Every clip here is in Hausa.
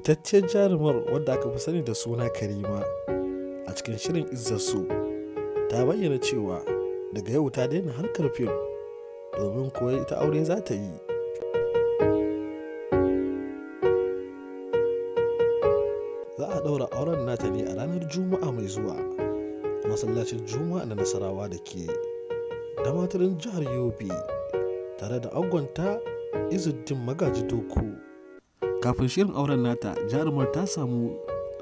Fitacciyar jarumar wadda aka fi sani da suna Karima a cikin shirin Izzar So ta bayyana cewa daga yau ta daina harkar fim domin kuwa ita aure za ta yi. Za a ɗaura auren nata ne a ranar Juma'a mai zuwa a masallacin Juma'a na Nasarawa da ke Damaturin jihar Yobe tare da angonta Izzuddin Magaji Doko. Kafin shirin auren nata, jarumar ta samu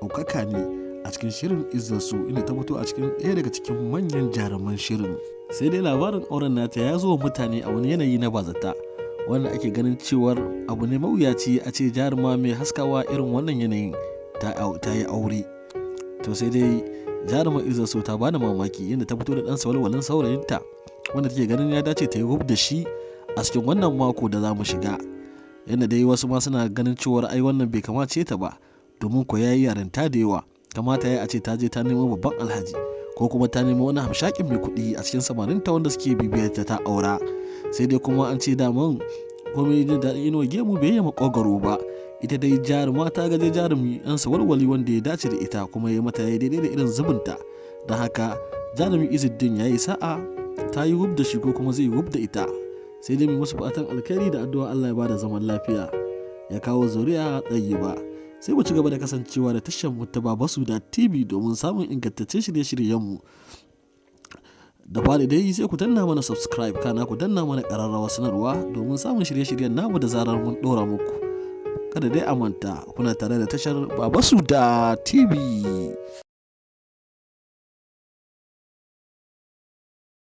ɗaukaka ne a cikin shirin Izzar So inda ta fito a cikin ɗaya daga cikin manyan jaruman shirin. Sai dai labarin auren nata ya zo wa mutane a wani yanayi na bazata, wanda ake ganin cewar abu ne mawuyaci a ce jaruma mai haskawa irin wannan yanayin ta yi aure. To sai dai jarumar Izzar So ta bani mamaki inda ta fito da ɗan sawalwalin saurayinta wanda take ganin ya dace ta yi hub da shi a cikin wannan mako da za mu shiga. Yadda dai wasu ma suna ganin cewar ai wannan bai kamace ta ba domin ko ya yi yarinta da yawa, kamata ya a ce ta je ta nemo babban alhaji ko kuma ta nemo wani hamshakin mai kuɗi a cikin samarinta wanda suke bibiyar ta ta aura. Sai dai kuma an ce daman komai jin daɗin inuwa gemu bai yi maƙogwaro ba. Ita dai jaruma ta ga dai jarumi ɗan sawalwali wanda ya dace da ita kuma ya mata ya daidai da irin zubinta. Don haka jarumi Izzuddin ya yi sa'a ta yi wub da shi ko kuma zai yi wub da ita. Sai dai mu musu fatan alkhairi da addu'a Allah ya bada zaman lafiya ya kawo zuri'a ba. Sai mu ci gaba da kasancewa da tashar mu ta Babasuda TV domin samun ingantaccen shirye-shiryen mu. Da fari dai sai ku danna mana subscribe, kana ku danna mana ƙararrawar sanarwa domin samun shirye-shiryen namu da zarar mun ɗora muku. Kada dai a manta kuna tare da tashar Babasuda TV.